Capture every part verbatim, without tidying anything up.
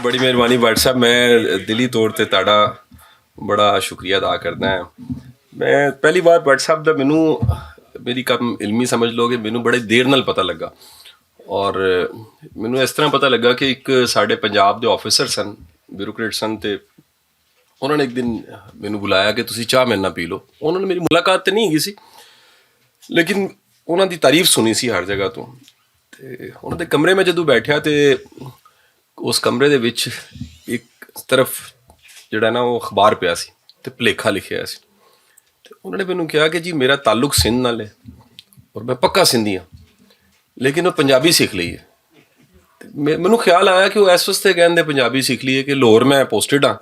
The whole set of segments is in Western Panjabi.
بڑی مہربانی بٹ صاحب، میں دلی طور تے تہاڈا بڑا شکریہ ادا کردا ہاں۔ میں پہلی وار بٹ صاحب دا، مینوں، میری کم علمی سمجھ لو کہ مینوں بڑے دیر نال پتہ لگا، اور مینوں اس طرح پتہ لگا کہ ایک ساڈے پنجاب دے آفیسر سن، بیوروکریٹ سن، تے انہوں نے ایک دن مینوں بلایا کہ تسی چاہ میرے نال پی لو۔ انہوں نے، میری ملاقات تے نہیں ہوئی سی، لیکن انہوں دی تعریف سنی سی ہر جگہ تو۔ تے انہوں دے کمرے میں جدوں بیٹھیا تے اس کمرے دے وچ ایک طرف جڑا نا، وہ اخبار پیا سی تے بھلیکھا لکھیا سی۔ تے انہوں نے مینوں کہا کہ جی، میرا تعلق سندھ نال ہے اور میں پکا سندھی ہاں، لیکن میں پنجابی سیکھ لئی ہے۔ تے میں، مینوں خیال آیا کہ وہ اس واسطے کہندے پنجابی سیکھ لئی ہے کہ لاہور میں پوسٹڈ ہاں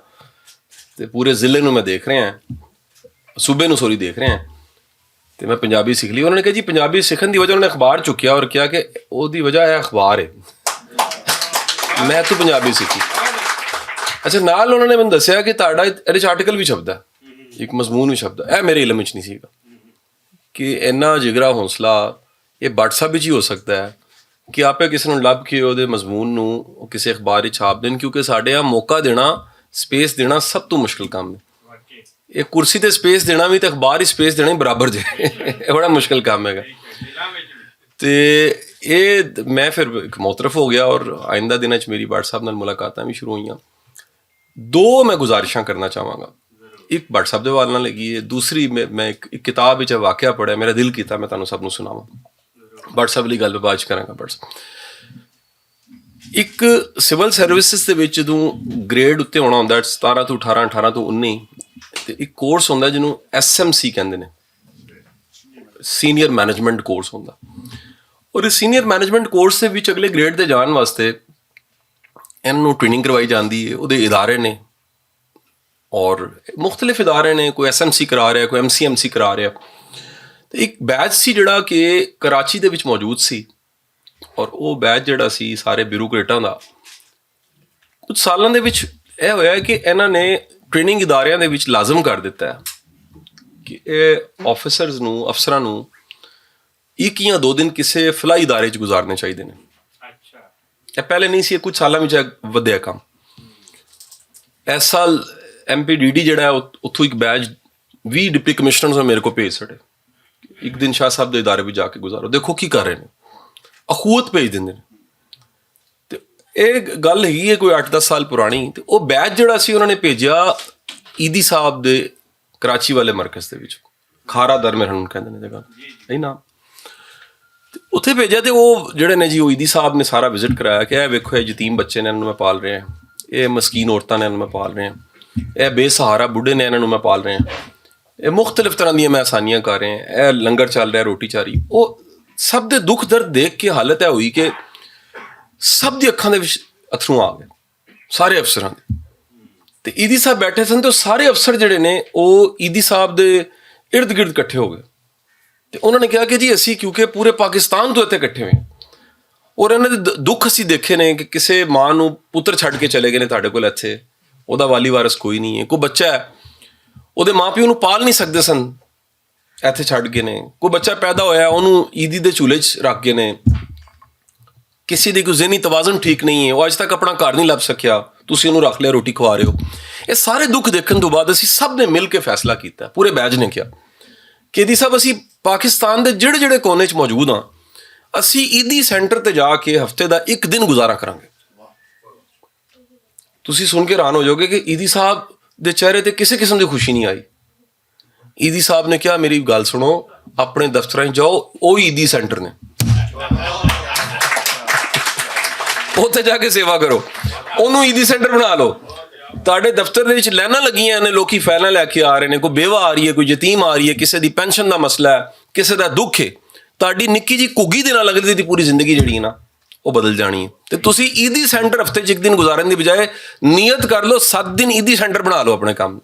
تے پورے ضلع نوں میں دیکھ رہے ہیں، صوبے نوں، سوری، دیکھ رہے ہیں، تے میں پنجابی سیکھ لئی۔ انہوں نے کہا جی، پنجابی سیکھن دی وجہ، انہوں نے اخبار چکیا اور کہا کہ او دی وجہ ہے اخبار ہے، میں تو پنجابی سیکھی۔ اچھا، نال انہوں نے مینوں دسیا کہ تہاڈا ایک آرٹیکل بھی چھپدا ہے، ایک مضمون بھی چھپدا ہے۔ اے میرے علم وچ نہیں سی کہ اینا جگرا حوصلہ یہ بٹ صاحب وچ ہی ہو سکدا ہے کہ آپ کسی نوں لب کے او دے مضمون نوں او کسی اخبار وچ چھاپ دین، کیونکہ ساڈے آ موقع دینا، سپیس دینا سب تو مشکل کام ہے۔ ایک کرسی تے سپیس دینا بھی تے اخبار ہی سپیس دینا ہی برابر جے۔ یہ بڑا مشکل کام ہے۔ تے یہ میں پھر ایک معترف ہو گیا اور آئندہ دناں چ میری بٹ صاحب نال ملاقاتاں بھی شروع ہوئیاں۔ دو میں گزارشاں کرنا چاہواں گا۔ ایک بٹ صاحب دے حوالے نال لگی ہے، دوسری میں، میں ایک، ایک کتاب وچ واقعہ پڑھیا، میرا دل کیتا میں تانوں سب نوں سناواں۔ بٹ صاحب والی گل میں بعد چ کراں گا۔ بٹ صاحب، ایک سول سروسز دے وچ جدوں گریڈ اُتے ہونا ہوندا ہے، ستارہ توں اٹھارہ، اٹھارہ توں انیس، تے ایک کورس ہوندا ہے جنوں ایس ایم سی کہندے نے، سینئر مینجمنٹ کورس ہوندا۔ اور اس سینئر مینجمنٹ کورس دے وچ اگلے گریڈ تے جان واسطے انہاں نوں ٹریننگ کروائی جاندی ہے، اودے ادارے نے اور مختلف ادارے نے، کوئی ایس ایم سی کرا رہا ہے، کوئی ایم سی ایم سی کرا رہا ہے۔ تے ایک بیچ سی جڑا کہ کراچی دے وچ موجود سی، اور او بیچ جڑا سی سارے بیوروکریٹاں دا، کچھ سالاں دے وچ اے ہویا ہے کہ انہاں نے ٹریننگ اداریاں دے وچ لازم کر دتا ہے کہ اے آفیسرز نوں، افسراں نوں ایک یا دو دن کسے فلائی ادارے چ گزارنے چاہیدے نے۔ اے پہلے نہیں سی، اے کچھ سالاں وچ اے ودھیا کم۔ اس سال ایم پی ڈی ڈی جڑا ہے، ات-، اتھوں ایک بیچ ویہہ ڈپٹی کمشنرز نے میرے کو بھیج سٹے، ایک دن شاہ صاحب دے ادارے بھی جا کے گزارو، دیکھو کی کر رہے نے، اخوت بھیج دیندے نے۔ تے اے گل ہی ہے کوئی اٹھ دس سال پرانی۔ تے او بیچ جڑا سی، انہاں نے بھیجیا ایدی صاحب دے کراچی والے مرکز دے وچ، کھارا در میرے نوں کہندے نے جگہ، صحیح نام۔ تے اتھے بھیجیا تے او جڑے نے جی، او ایدی صاحب نے سارا وزٹ کرایا کہ اے ویکھو، اے یتیم بچے نے، انہاں نوں میں پال رہے ہیں، اے مسکین عورتاں نے، انہاں نوں میں پال رہے ہیں، اے بے سہارا بڈھے نے، انہاں نوں میں پال رہے ہیں، اے مختلف طرح دیاں میں آسانیاں کر رہے ہیں، اے لنگر چل رہا ہے، روٹی چل رہی۔ او سب دے دکھ درد دیکھ کے حالت اے ہوئی کہ سب دی اکھاں دے وچ اتھروں آ گئے، سارے افسراں دے۔ تے ایدی صاحب بیٹھے سن تے او سارے افسر جڑے نے، او ایدی صاحب دے ارد گرد اکٹھے ہو گئے۔ تے انہاں نے کہا کہ جی، اسی کیونکہ پورے پاکستان تو اتنے اکٹھے ہوئے ہیں اور انہاں دے د-، دکھ اسی دیکھے نے کہ کسے ماں نو پتر چھڈ کے چلے گئے نے تہاڈے کول اتھے، او دا والی وارث کوئی نہیں ہے، کوئی بچہ ہے، او دے ماں پیو نو پال نہیں سکدے سن، ایتھے چھڈ گئے نے۔ کوئی بچہ پیدا ہویا ہے، اونوں عیدی دے جھولے چ رکھ گئے نے۔ کسی دی کوئی ذہنی توازن ٹھیک نہیں ہے، وہ اج تک اپنا گھر نہیں لب سکیا، تسی اونوں رکھ لیا، روٹی کھوا رہے ہو۔ یہ سارے دکھ دیکھن تو بعد اسی سب نے مل کے فیصلہ کیتا، پورے بیج نے کیا کہ دی صاحب، اسی پاکستان دے جڑے جڑے کونے چ موجود ہاں، اسی عیدی سینٹر تے جا کے ہفتے دا ایک دن گزارا کراں گے۔ تسی سن کے حیران ہو جاؤ گے کہ عیدی صاحب دے چہرے تے کسی قسم دی خوشی نہیں آئی۔ عیدی صاحب نے کہا، میری گل سنو، اپنے دفتراں چ جاؤ، او عیدی سینٹر نے، اوتھے جا کے سیوا کرو، اونوں عیدی سینٹر بنا لو۔ تہاڈے دفتر دے وچ لائناں لگیاں نے، لوکی فائلاں لے کے آ رہے نے، کوئی بیوہ آ رہی ہے، کوئی یتیم آ رہی ہے، کسے دی پینشن دا مسئلہ ہے، کسے دا دکھ ہے، تہاڈی نکی جی گھگی دے نال اگلے دی پوری زندگی جڑی ہے نا، او بدل جانی ہے۔ تے تسی عیدی سینٹر ہفتے چ ایک دن گزارن دی بجائے نیت کر لو، ست دن عیدی سینٹر بنا لو اپنے کام۔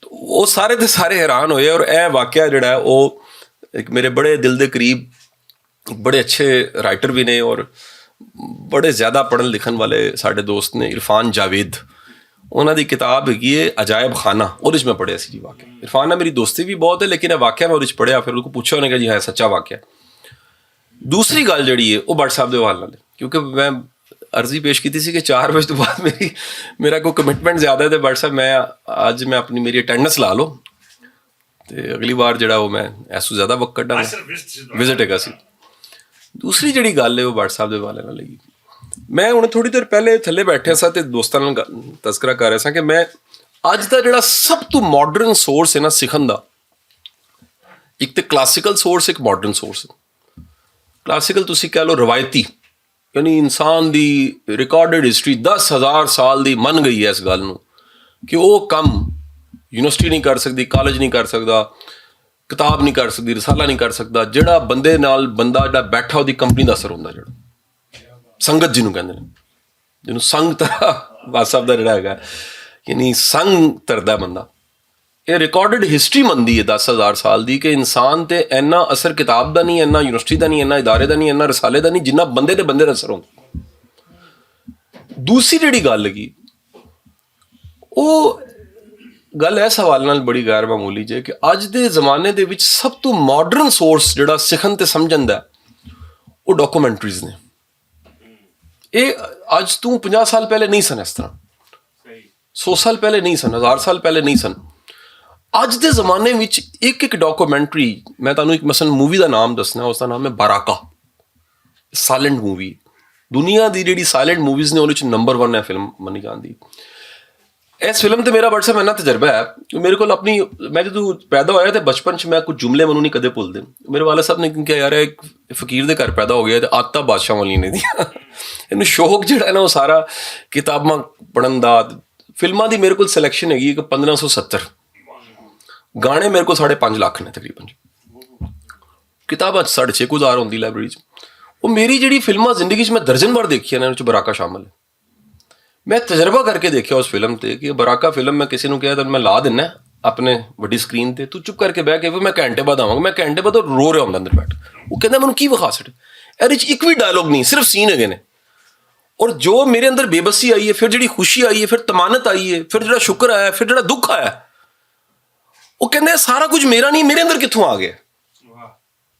او سارے دے سارے حیران ہوئے، اور اے واقعہ جڑا ہے، او ایک میرے بڑے دل دے قریب، بڑے اچھے رائٹر بھی نے اور بڑے زیادہ پڑھن لکھن والے ساڈے دوست نے، عرفان جاوید۔ انہاں دی کتاب ہیگی ہے عجائب خانہ، اودے وچ میں پڑھیا سی جی واقعہ۔ عرفان نال میری دوستی بھی بہت ہے، لیکن اے واقعہ میں اودے وچ پڑھیا، پھر اودے کو پوچھا، انہاں نے کہا جی ہاں، سچا واقعہ۔ دوسری گل جڑی ہے، او بٹ صاحب دے حوالے نال ہے، کیونکہ میں عرضی پیش کیتی سی کہ چار وجے تو بعد میری میرا کوئی کمٹمنٹ زیادہ ہے، تے بٹ صاحب میں اج میں اپنی میری اٹینڈنس لا لو، تے اگلی وار جڑا وہ میں ایسو زیادہ وقت کڈاں گا۔ وزٹ ہے گا سی۔ دوسری جڑی گل ہے وہ بٹ صاحب دے والے نال لگی۔ میں ہن تھوڑی دیر پہلے تھلے بیٹھے سا تے دوستاں نال گل- تذکرہ کر رہا سا کہ میں اج دا جڑا سب تو ماڈرن سورس ہے نا سکھن دا، ایک تے کلاسیکل سورس، ایک ماڈرن سورس۔ کلاسیکل تسی کہہ لو روایتی، یعنی انسان دی ریکارڈڈ ہسٹری دس ہزار سال دی من گئی ہے اس گل نو کہ وہ کم یونیورسٹی نہیں کر سکتی، کالج نہیں کر سکتا، کتاب نہیں کر سکتی، رسالہ نہیں کر سکتا، جڑا بندے نال بندہ جڑا بیٹھا، وہ کمپنی دا اثر ہوندا جڑا سنگت جنوں کہندے نے، جنوں سنگ ترا واسب دا جڑا ہے، یعنی سنگ تردا بندہ۔ یہ ریکارڈڈ ہسٹری منگدی ہے دس ہزار سال دی کہ انسان تے اینا اثر کتاب دا نہیں، اینا یونیورسٹی دا نہیں، اینا ادارے دا نہیں، اینا رسالے دا نہیں، جنہ بندے دے بندے دا اثر ہوندا۔ دوسری جڑی گل لگی، وہ گل اس حوالے نال بڑی غیر معمولی جے کہ اج دے زمانے دے وچ سب تو ماڈرن سورس جڑا سکھن تے سمجھن دا ہے، وہ ڈاکومنٹریز نے۔ یہ اج تو پنجاہ سال پہلے نہیں سن اس طرح، سو سال پہلے نہیں سن، ہزار سال پہلے نہیں سن۔ اج دے زمانے وچ ایک ایک ڈاکومنٹری، میں تانوں ایک مثلاً مووی دا نام دسنا، اس دا نام ہے باراکا، سائلنٹ مووی۔ دنیا دی جڑی سائلنٹ موویز نے، انہاں وچ نمبر ون ہے فلم منی جاندی۔ اس فلم تے میرا بڑا سا میں نہ تجربہ ہے۔ میرے کول اپنی، میں جدوں پیدا ہویا تے بچپن چ میں کچھ جملے منوں نہیں کدے بھولدے۔ میرے والد صاحب نے کہا، یار، ایک فقیر دے گھر پیدا ہو گیا تے عادتاں بادشاہ والیاں نے دیاں۔ اینوں شوق جڑا ہے نا، وہ سارا کتاباں پڑھن دا۔ فلماں دی میرے کول سلیکشن ہے کہ پندرہ سو ستر، گانے میرے کول ساڑھے پنج لاکھ نے تقریباً۔ کتاباں ساڑھے چھ ہزار ہوندی لائبریری چ۔ وہ میری جڑی فلماں زندگی چ میں درجن بار دیکھیاں نے، انہاں چ براکا شامل ہے۔ میں تجربہ کر کے دیکھیا اس فلم تے کہ براکا فلم میں کسی نوں کہیا تینوں میں لا دینا اپنے وڈی سکرین تے، تو چپ کر کے بہ کے، پھر میں گھنٹے بعد آواں گا، میں گھنٹے بعد رو رہا ہوندا اندر بیٹھ۔ وہ کہندا، مینوں کی وکھا سٹ؟ ایہدے چ ایک وی ڈائلاگ نہیں، صرف سین ہیگے نے۔ اور جو میرے اندر بے بسی آئی ہے، پھر جڑی خوشی آئی ہے، پھر تمانت آئی ہے، پھر جڑا شکر آیا، پھر جڑا دکھ آیا، وہ کہندا، سارا کچھ میرا نہیں، میرے اندر کتھوں آ گیا؟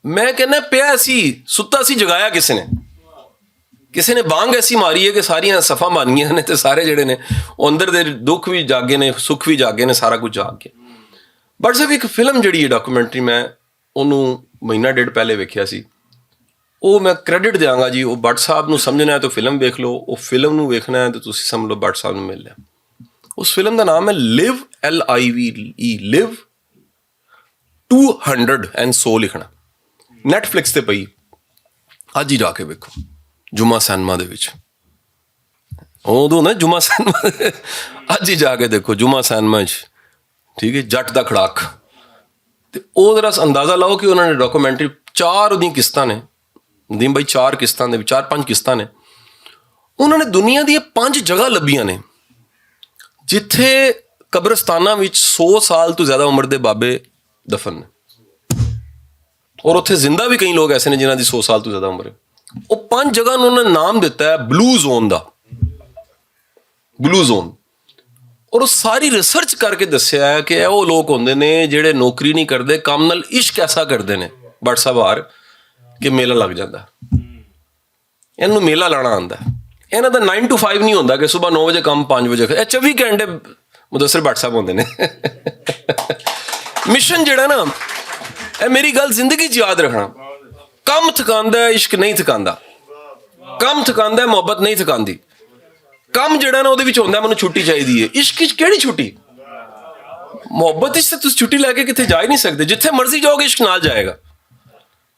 میں کہنا، پیا سی، ستا سی، جگایا کسے نے۔ کسے نے بانگ ایسی ماری ہے کہ ساریاں صفاں بن گئیاں نے تے سارے جڑے نے، او اندر دے دکھ وی جاگے نے، سکھ وی جاگے نے، سارا کچھ جاگ گیا۔ بٹ صاحب، ایک فلم جڑی ہے ڈاکومنٹری، میں اونوں مہینہ ڈیڑھ پہلے ویکھیا سی۔ او میں کریڈٹ دیاں گا جی، او بٹ صاحب نوں سمجھنا ہے تو فلم ویکھ لو، او فلم نوں ویکھنا ہے تو تسی سمجھ لو بٹ صاحب نوں مل لیا۔ اس فلم دا نام ہے Leo, L I V E, Leo, two hundred and سو لکھنا۔ نیٹ فلکس تے پئی، اج ہی جا کے ویکھو، جمعہ سینما دے وچ۔ اودوں نا جمعہ سینما دے، اج ہی جا کے دیکھو جمعہ سینما وچ، ٹھیک ہے، جٹ دا کھڑاک۔ تے او ذرا اندازہ لاؤ کہ انہاں نے ڈاکومنٹری، چار اودیاں قسطاں نے، ندیم بھائی، چار قسطاں دے، چار پنج قسطاں نے۔ انہاں نے دنیا دیاں پنج جگہ لبھیاں نے جتھے قبرستاناں وچ سو سال تو زیادہ عمر دے بابے دفن نے، اور اتھے زندہ بھی کئی لوگ ایسے نے جنہاں دی سو سال تو زیادہ عمر ہے۔ وہ پنج جگہ نوں انہاں نے نام دتا ہے بلو زون دا، بلو زون۔ اور وہ ساری ریسرچ کر کے دسیا ہے کہ اے وہ لوگ ہوندے نے جڑے نوکری نہیں کردے، کم نال عشق ایسا کردے نے، بٹ صاحب ہار، کہ میلہ لگ جاندا۔ انہاں نوں میلہ لانا آندا ہے۔ انہاں دا نائن ٹو فائیو نہیں ہوندا کہ صبح نو وجے کم، پنج وجے، اے چوبی گھنٹے مدثر بٹ صاحب ہوندے نے۔ مشن جڑا نا، اے میری گل زندگی چ یاد رکھنا، کم تھکاندا ہے، عشق نہیں تھکاندا۔ کم تھکاندا ہے، محبت نہیں تھکاندی۔ کم جڑا نا، اودے وچ ہوندا، مینوں چھٹی چاہیدی ہے۔ عشق وچ کیڑی چھٹی؟ محبت وچ تے تسی چھٹی لے کے کتے جا ہی نہیں سکدے۔ جتھے مرضی جاؤ گے، عشق نال جائے گا۔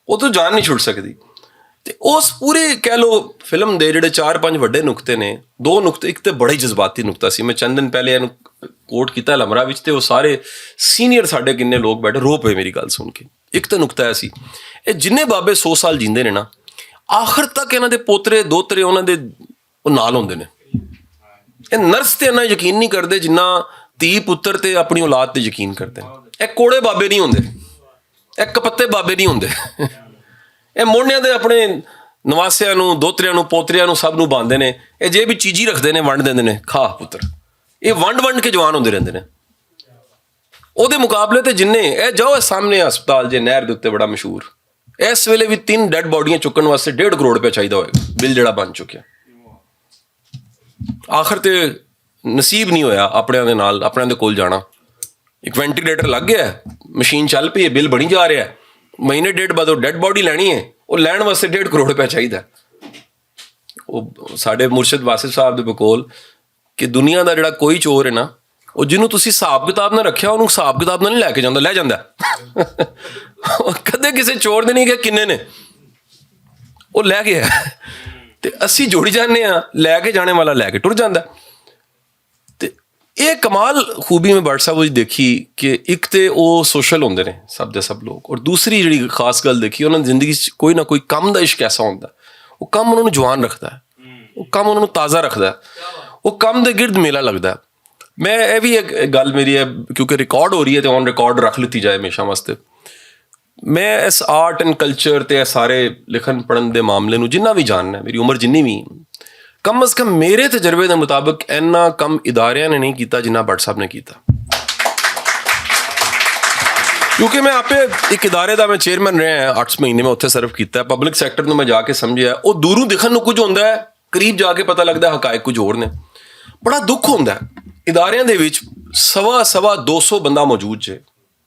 وہ تو جان نہیں چھٹ سکدی۔ تے اس پورے، کہہ لو، فلم دے جڑے چار پنج وڈے نقطے نے، دو نقطے، ایک تے بڑا ہی جذباتی نقطہ سی، میں چند دن پہلے اینوں کوٹ کیتا لمرا وچ، تے وہ سارے سینئر ساڈے کنے لوگ بیٹھے رو پے میری گل سن کے۔ ایک تے نقطہ ایسی، اے جنے بابے سو سال جیندے نے نا، آخر تک انہاں دے پوترے دوترے انہاں دے او نال ہوندے نے۔ اے نرس تے انہاں یقین نہیں کردے جنہ تھی پتر تے اپنی اولاد تے یقین کردے نے۔ اے کوڑے بابے نہیں ہوندے، اے کپتے بابے نہیں ہوندے۔ اے موڑیاں دے اپنے نواسیاں نوں، دوتریاں نوں، پوتریاں نوں، سب نوں باندے نے۔ اے جے بھی چیزی رکھدے نے، ونڈ دیندے نے، کھا پتر۔ اے ونڈ ونڈ کے جوان ہوندے رہندے نے۔ او دے مقابلے تے جنہیں، اے جاؤ، اے سامنے ہسپتال جے نہر دے اُتے بڑا مشہور، اس ویلے وی تین ڈیڈ باڈیاں چکن واسطے ڈیڑھ کروڑ روپے چاہیدا ہوئے، بل جڑا بن چکیا۔ آخر تے نصیب نہیں ہویا اپنے دے نال، اپنے دے کول جانا۔ ایک وینٹیلیٹر لگ گیا ہے، مشین چل پئی ہے، بل بنی جا رہا ہے، مہینے ڈیڑھ بعد وہ ڈیڈ باڈی لینی ہے، وہ لین واسطے ڈیڑھ کروڑ روپیہ چاہیے۔ وہ ساڈے مرشد واصف صاحب دے بقول کہ دنیا دا جڑا کوئی چور ہے نا، وہ جنوں تسی حساب کتاب نہ رکھیا، انہوں حساب کتاب نہ نہیں لے کے جاندا، لے جاندا۔ کدے کسے چور دے نہیں کہ کنے نے، وہ لے گیا۔ تے اسی جڑ جانے ہاں، لے کے جانے والا لے کے ٹر جاندا۔ تے اے کمال خوبی میں بٹ صاحب وچ دیکھی کہ ایک تے او سوشل ہوندے نے سب دے سب لوگ، اور دوسری جڑی خاص گل دیکھی، انہاں دی زندگی چ کوئی نہ کوئی کم دا عشق ایسا ہوندا، او کم انہاں نوں جوان رکھدا ہے، او کم انہاں نوں تازہ رکھدا ہے، او کم دے گرد میلہ لگدا ہے۔ میں اے بھی ایک گل میری ہے، کیونکہ ریکارڈ ہو رہی ہے تے آن ریکارڈ رکھ لیتی جائے ہمیشہ واسطے۔ میں اس آرٹ اینڈ کلچر تے سارے لکھن پڑھن دے معاملے نوں جنہ بھی جاننا ہے، میری عمر جنی بھی، کم از کم میرے تجربے دے مطابق اینا کم اداریاں نے نہیں کیتا جنہ بٹ صاحب نے کیتا۔ کیونکہ میں آپے ایک ادارے دا میں چیئرمین رہا ہاں، اٹھ مہینے میں اتھے سرو کیتا ہے، پبلک سیکٹر نوں میں جا کے سمجھیا ہے، او دوروں دکھن نوں کچھ ہوندا ہے، قریب جا کے پتہ لگدا ہے حقائق کچھ ہور نے۔ بڑا دکھ ہوندا ہے، اداریاں دے وچ سوا سوا دو سو بندہ موجود جے۔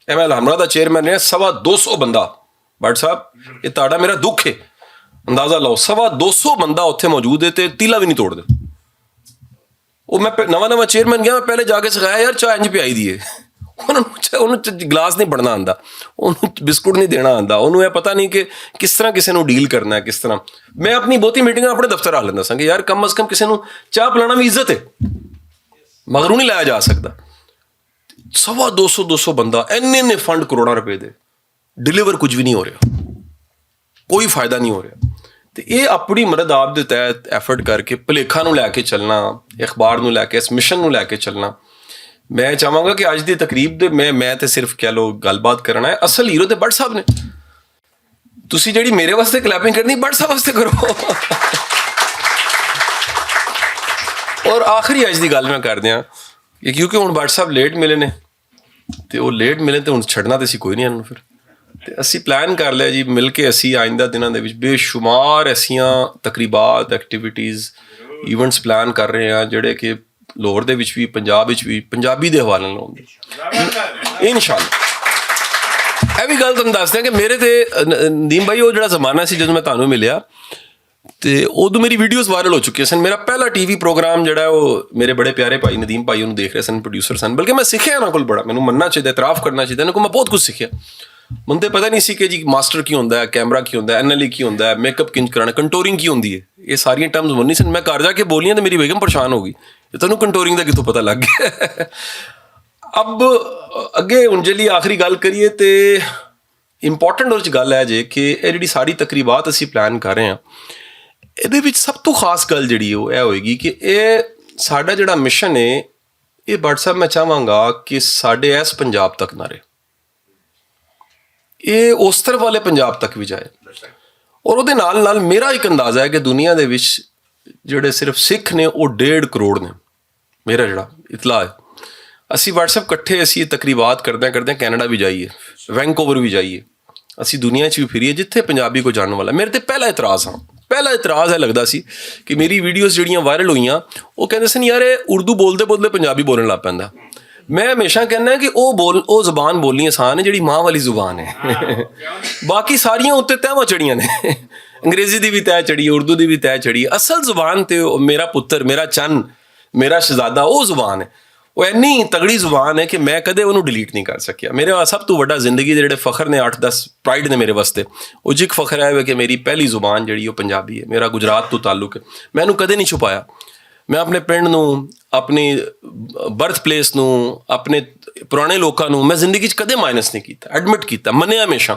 ایم ایل ہمراہ دا چیئرمین رہا، سوا دو سو بندہ۔ بٹ صاحب، یہ تہاڈا میرا دکھ ہے، اندازہ لاؤ، سوا دو سو بندہ اتھے موجود ہے تے تیلا بھی نہیں توڑ دے۔ وہ میں پہ- نواں نواں چیئرمین گیا، میں پہلے جا کے سکھایا، یار، چاہ انج پیائی دی ہے۔ انہوں نے چاہ- انہوں نے گلاس نہیں بننا آندا، انہوں نے بسکٹ نہیں دینا آندا، انہوں نے پتہ نہیں کہ کس طرح کسی نوں ڈیل کرنا ہے، کس طرح۔ میں اپنی بہتی میٹنگ اپنے دفتر آ لینا سا کہ یار، کم از کم کسی نوں چاہ پلانا بھی عزت ہے، مگروں نہیں لایا جا سکتا۔ سوا دو سو دو سو بندہ، اینے نے فنڈ کروڑاں روپے دے، ڈیلیور کچھ بھی نہیں ہو رہا، کوئی فائدہ نہیں ہو رہا۔ تے اے اپنی مدد آپ دے تحت ایفرٹ کر کے پلیکھاں نوں لے کے چلنا، اخبار نوں لے کے، اس مشن نوں لے کے چلنا۔ میں چاہواں گا کہ اج دی تقریب دے میں میں تے صرف کہہ لو گل بات کرنا ہے، اصل ہیرو تے بٹ صاحب نے۔ تسی جیڑی میرے واسطے کلیپنگ کرنی، بٹ صاحب واسطے کرو۔ اور آخری اج دی گل میں کر دیاں کہ کیونکہ ہن بٹ صاحب لیٹ ملے نے، تے او لیٹ ملے تے ہن چھڈنا تے اسی کوئی نہیں انہوں پھر۔ تے اسی پلان کر لیا جی، مل کے اسی آئندہ دناں دے وچ بے شمار ایسیاں تقریبات، ایکٹیویٹیز، ایونٹس پلان کر رہے ہیں، جڑے کہ لاہور دے وچ بھی، پنجاب وچ بھی، پنجابی دے حوالے نال ہوندے۔ انشاءاللہ۔ اے بھی گل تم دسدے کہ میرے تے ندیم بھائی، او جڑا زمانہ سی جدوں میں تانوں ملیا، تے ادوں میری ویڈیوز وائرل ہو چکی سن۔ میرا پہلا ٹی وی پروگرام جڑا ہے، وہ میرے بڑے پیارے بھائی ندیم بھائی انہوں دیکھ رہے سن، پروڈیوسر سن، بلکہ میں سیکھیا انہاں کول بڑا، مینوں مننا چاہیدا، اعتراف کرنا چاہیدا، انہاں کول میں بہت کچھ سیکھیا۔ من تے پتہ نہیں سی کہ جی ماسٹر کی ہوندا ہے، کیمرہ کی ہوندا ہے، این ایل ای کی ہوندا ہے، میک اپ کنج کرانا، کنٹورنگ کی ہوندی ہے۔ یہ ساریاں ٹرمز مننی سن۔ میں گھر جا کے بولیاں تے میری بیگم پریشان ہو گئی، یہ تینوں کنٹورنگ دا کتھوں پتہ لگ گیا؟ اب اگے ہن جیلی آخری گل کریے تے امپورٹنٹ اور گل ہے جے کہ اے جڑی ساری تقریبات اسی پلان کر رہے ہیں، اے دے وچ سب تو خاص گل جڑی ہے، وہ اے ہوئے گی کہ اے ساڈا جڑا مشن ہے، اے بٹ صاحب میں چاہواں گا کہ ساڈے ایس پنجاب تک نہ رہے، اے اس طرف والے پنجاب تک بھی جائے۔ اور وہ نال نال میرا ایک اندازہ ہے کہ دنیا دے وچ جڑے صرف سکھ نے، وہ ڈیڑھ کروڑ نے۔ میرا جڑا اطلاع ہے، اسی واٹس ایپ کٹھے، اسی یہ تقریبات کردے کردے کینیڈا بھی جائیے، وینکوور بھی جائیے، اسی دنیا چ بھی پھریے جتھے پنجابی کو جاننے والا۔ میرے تے پہلا اعتراض ہاں، پہلا اعتراض ہے لگدا سی کہ میری ویڈیوز جڑیاں وائرل ہوئیاں، وہ کہندے سن، "یار، اے اردو بولدے بولدے پنجابی بولن لگ پیندا۔" میں ہمیشہ کہنا کہ او بول، او زبان بولنی آسان ہے جڑی ماں والی زبان ہے۔ باقی ساریاں اتنے تہواں چڑھیاں نے۔ انگریزی دی بھی تہ چڑھی، اردو دی بھی تہ چڑھی۔ اصل زبان تے او میرا پتر، میرا چن، میرا شہزادہ، او زبان ہے۔ او اینی تگڑی زبان ہے کہ میں کدے اونوں ڈیلیٹ نہیں کر سکیا۔ میرے سب تو وڈا زندگی دے جڑے فخر نے، اٹھ دس پرائڈ نے میرے واسطے، او جک فخر ہے کہ میری پہلی زبان جڑی او پنجابی ہے، میرا گجرات تو تعلق ہے۔ میں اینوں کدے نہیں چھپایا۔ میں اپنے پنڈ نوں، اپنی برتھ پلیس نوں، اپنے پرانے لوکاں نوں میں زندگی چ کدے مائنس نہیں کیتا، ایڈمٹ کیتا، منیا ہمیشہ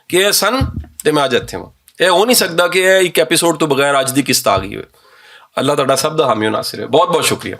کہ اے سن تے میں اج اتھے ہاں۔ اے ہو نہیں سکدا کہ اے ایک ایپیسوڈ تو بغیر اج دی قسط آ گئی ہوئے۔ اللہ تہاڈا سب دا حامی و ناصر ہے۔ بہت بہت شکریہ۔